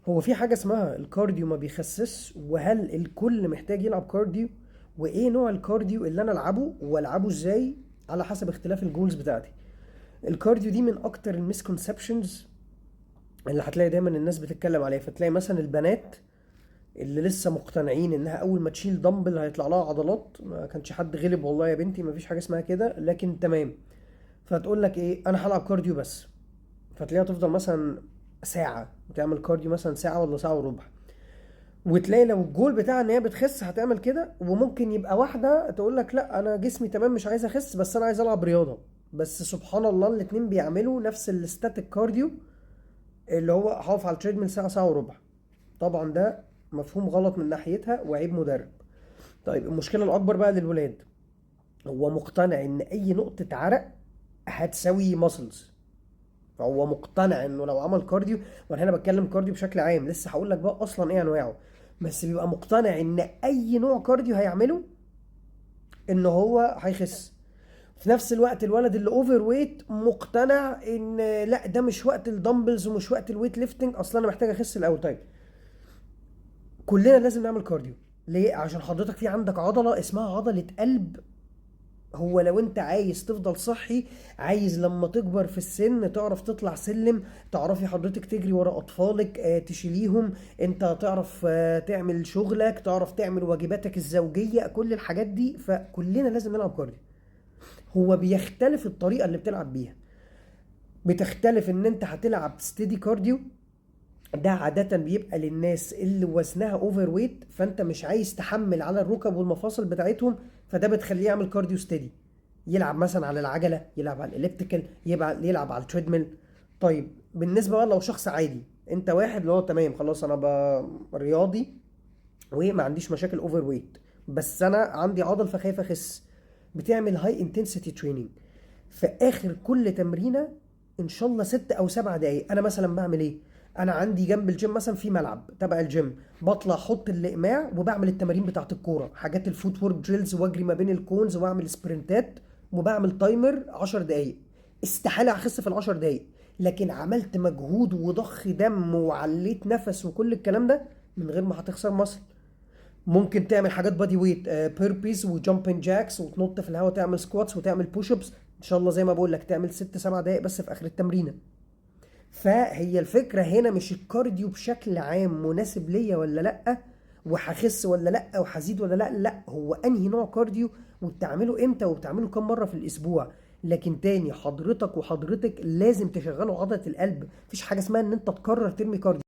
هو في حاجة اسمها ال cardio ما بيخسس؟ وهل الكل محتاج يلعب cardio؟ وايه نوع ال cardio اللي انا العبه والعبه ازاي على حسب اختلاف ال goals بتاعتي؟ ال cardio دي من اكتر ال misconceptions اللي هتلاقي دايما الناس بتتكلم عليها. فتلاقي مثلا البنات اللي لسه مقتنعين انها اول ما تشيل دمبل هيطلع لها عضلات. ما كانش حد غلب والله يا بنتي، ما فيش حاجة اسمها كده، لكن تمام. فتقول لك ايه؟ انا هلعب cardio بس. فتلاقيها تفضل مثلا ساعة وتعمل cardio، مثلا ساعة ولا ساعة وربع، وتلاقي لو الجول بتاعها ان هي بتخس هتعمل كده. وممكن يبقى واحدة تقول لك لا، انا جسمي تمام، مش عايز اخس، بس انا عايز العب رياضة بس. سبحان الله، الاتنين بيعملوا نفس ال static cardio اللي هو هقف على ال treadmill ساعة، ساعة وربع. طبعا ده مفهوم غلط من ناحيتها وعيب مدرب. طيب، المشكلة الأكبر بقى للولاد، هو مقتنع إن أي نقطة عرق هتساوي muscles، فهو مقتنع انه لو عمل cardio، وانا هنا بتكلم cardio بشكل عام، لسه هقول لك بقى اصلا ايه انواعه، بس بيبقى مقتنع ان اي نوع cardio هيعمله ان هو هيخس. في نفس الوقت الولد اللي overweight مقتنع ان لا، ده مش وقت ال dumbbells ومش وقت ال weight lifting، اصلا انا محتاج اخس الاول. طيب، كلنا لازم نعمل cardio. ليه؟ عشان حضرتك في عندك عضلة اسمها عضلة قلب. هو لو انت عايز تفضل صحي، عايز لما تكبر في السن تعرف تطلع سلم، تعرفي حضرتك تجري ورا اطفالك، تشيليهم، انت تعرف تعمل شغلك، تعرف تعمل واجباتك الزوجية، كل الحاجات دي، فكلنا لازم نلعب cardio. هو بيختلف الطريقة اللي بتلعب بيها، بتختلف ان انت هتلعب steady cardio، ده عادة بيبقى للناس اللي وزنها overweight، فانت مش عايز تحمل على الركب والمفاصل بتاعتهم، فده بتخليه يعمل cardio steady، يلعب مثلا على العجلة، يلعب على ال elliptical، يلعب على ال treadmill. طيب، بالنسبة بقى لو شخص عادي، انت واحد اللي هو تمام خلاص، انا رياضي وما عنديش مشاكل overweight، بس انا عندي عضل فخايف اخس، بتعمل high intensity training. في اخر كل تمرينه ان شاء الله 6 او 7 دقايق. انا مثلا بعمل ايه؟ انا عندي جنب الجيم مثلا في ملعب تبع الجيم، بطلع احط الاقماع وبعمل التمارين بتاعت الكوره، حاجات ال footwork drills، واجري ما بين ال cones واعمل sprintات وبعمل timer 10 دقايق. استحالة اخس في ال 10 دقايق، لكن عملت مجهود وضخ دم وعليت نفس وكل الكلام ده من غير ما هتخسر muscle. ممكن تعمل حاجات body weight، burpees و jumping jacks، وتنط في الهواء، تعمل squats وتعمل push ups. ان شاء الله زي ما بقول لك تعمل 6 7 دقايق بس في اخر التمرينه. فهي الفكرة هنا مش ال cardio بشكل عام مناسب ليا ولا لا، وهخس ولا لا، وهزيد ولا لا، لا، هو انهي نوع cardio وبتعمله امتى وبتعمله كم مرة في الاسبوع. لكن تاني، حضرتك وحضرتك لازم تشغلوا عضلة القلب. مفيش حاجة اسمها ان انت تقرر ترمي cardio.